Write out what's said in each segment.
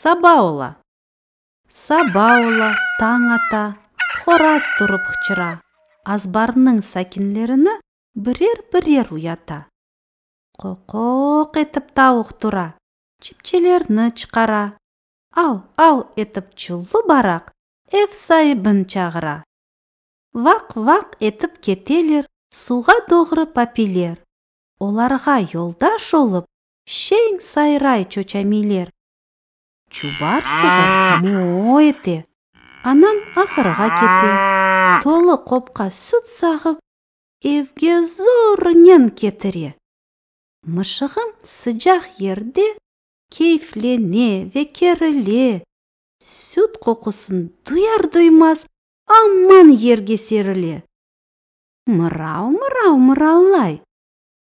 Saba ola. Saba ola, tañ ata, horaz turıp qıçıra, azbarnıñ sakinlerini birer-birer uyata. Qoqoq etip tavuq tura, çipçelerni çıqara, av-av etip çullu baraq ev saibin çağıra. Vaq-vaq etip keteler suvğa doğru papiyler, olarğa yoldaş olıp şeñ sayray çoçamiyler. Çubar sığır mo-o ete, anam ahırğa kete, tolu qopqa süt sağıp, evge zornen ketire. Mışığım sıcaq yerde keyflene ve kerile, süt qoqusın duyar-duymaz aman yerge serile. Mırav-mırav mıravlay,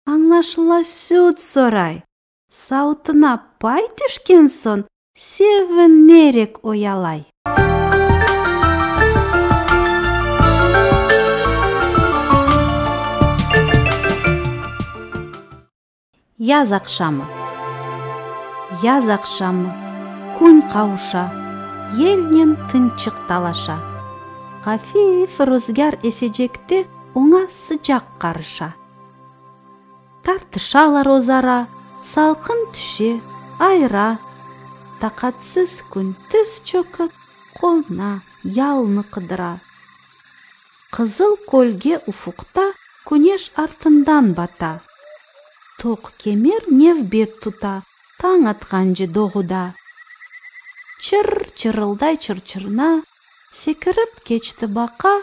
añlaşıla süt soray, Savutına pay tüşken soñ, sevinerek oyalay. Yaz aqşamı Yaz aqşamı, kün qavuşa, Yelnen tınçıq talaşa. Hafif ruzgâr esecekte Oña sıcaq qarışa. Tartışalar özara, salqın tüşe, ayra. Taqatsız kün tiz çökip, qona, yalnı qıdıra. Qızıl kölge ufuqta küneş artından bata. Toq kemer nevbet tuta tañ atqance doğuda. Çır-çırılday çır-çırna, sekirip keçti baqa,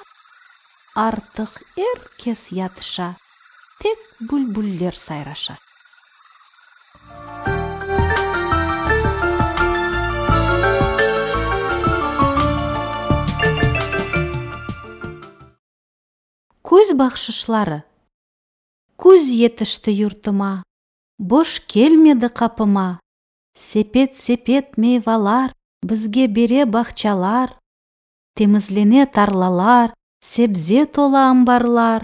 Artıq er kes yatışa, tek bülbuller sayraşa. Küz bahşışları Küz yetişti yurtuma, Boş kelmedi qapıma. Sepet-sepet meyvalar Bizge bere bağçalar. Temizlene tarlalar, Sebze tola ambarlar.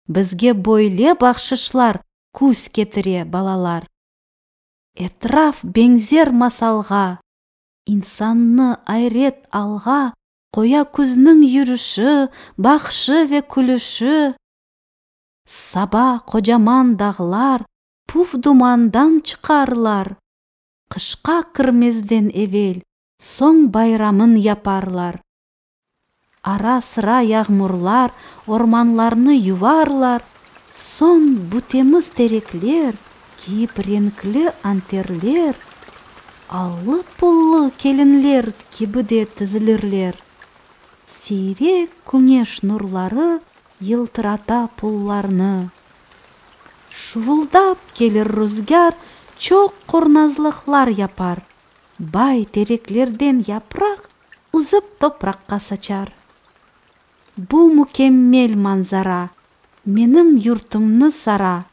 Bizge böyle bahşışlar Küz ketire, balalar. Etraf beñzer masalğa, İnsannı ayret alğa Qoya küzniñ yürüşi, Baqışı ve külüşi. Saba qocaman dağlar Puv-dumandan çıqarlar, Qışqa kirmezden evel Soñ bayramın yaparlar. Ara-sıra yağmurlar ormanlarnı yuvarlar, Soñ bu temiz terekler kiyip renkli anterler, Allı-pullı kelinler kibi de tizilirler. Siyrek küneş nurları yıltırata pullarnı. Şuvuldap kelir ruzgâr, çoq qurnazlıqlar yapar. Bay tereklerden yapraq üzip topraqqa saçar. Bu mükemmel manzara menim yurtumnı sara.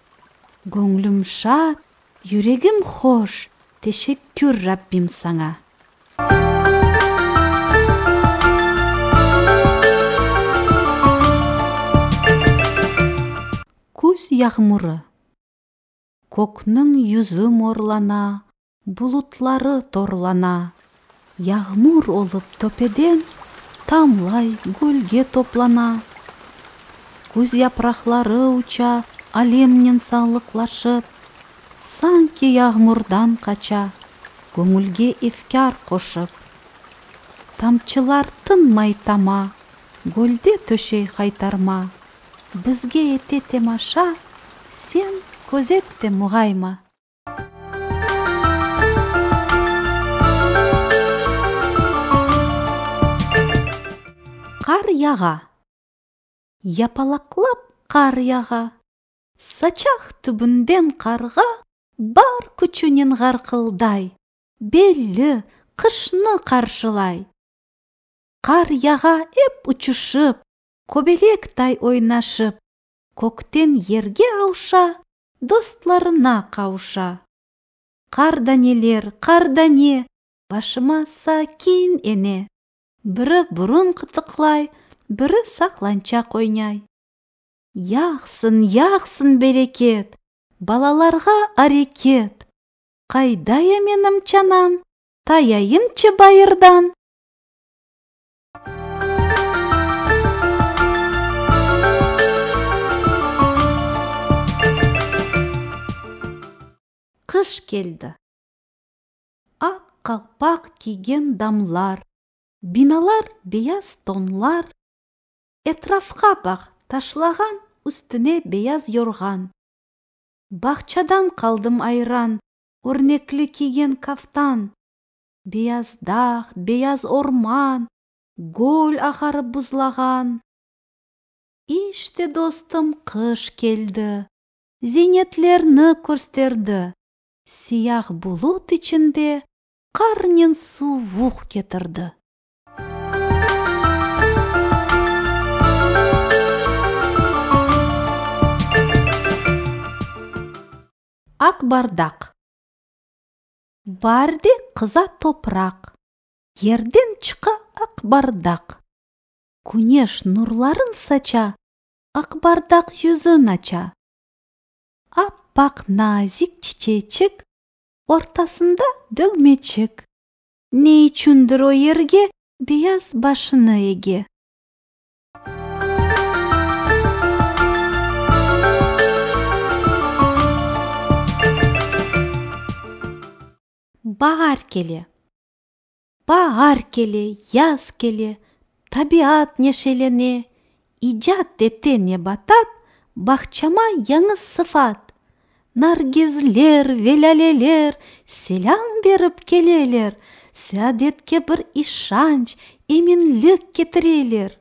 Göñlüm şad, yüregim hoş, teşekkür Rabbim saña. Küz yağmurı. Kökniñ yüzü morlana, Bulutları torlana, Yağmur olıp töpeden Tamlay, gölge toplana. Küz yapraqları uça Alemnen sağlıqlaşıp, Sanki yağmurdan qaça, Göñülge efkâr qoşıp. Tamçılar tınmay tama, Gölde töşey qaytarma, Bizge ete temaşa, Sen közet de muğayma. Qar yağa. Yapalaqlap qar yağa. Saçaq tübünden qarğa bar küçünen ğarqılday, belli, qışnı qarşılay. Qar yağa ep uçuşıp, köbelekday oynaşıp, kökten yerge avuşa, dostlarına qavuşa. Qar daneler, qar dane, başıma sakin ene. Biri burun qıtıqlay, biri saqlançaq oynay. Yağsın, yağsın bereket, balalarğa areket. Qayda ya menim çanam? Tayayımçı bayırdan! Qış keldi. Aq qalpaq kiygen damlar, Binalar beyaz tonlar. Etrafqa baq, taşlağan Üstüne beyaz yorğan. Bağçadan qaldım ayran, Örnekli kiygen kaftan. Beyaz dağ, beyaz orman, Göl ağarıp buzlağan. İşte, dostum, qış keldi, Ziynetlerni kösterdi, Siyah bulut içinde Qarnen suvuq ketirdi. Aq bardaq. Baarde qıza topraq, Yerden çıqa aq bardaq. Küneş nurların saça, Aq bardaq yüzün aça. Appaq nazik çiçeçik, Ortasında dögmeçik. Ne içündir o yerge Beyaz başını ege. Baar kele. Baar kele, yaz kele, tabiat neşelene, İcat ete nebatat bağçama yañı sıfat. Nargizler ve lâleler selâm berip keleler, Seadetke bir işanç, eminlik ketireler.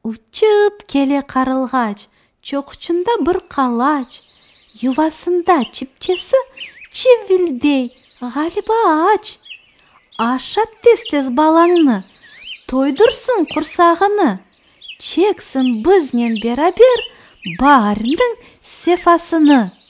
Uçıp kele qarılğaç, çoquçında bir qalaç, Yuvasında çipçesi çivildey, ğaliba aç. Aşat tez-tez balañnı, toydursın qursağını, Çeksin biznen beraber baarniñ sefasını.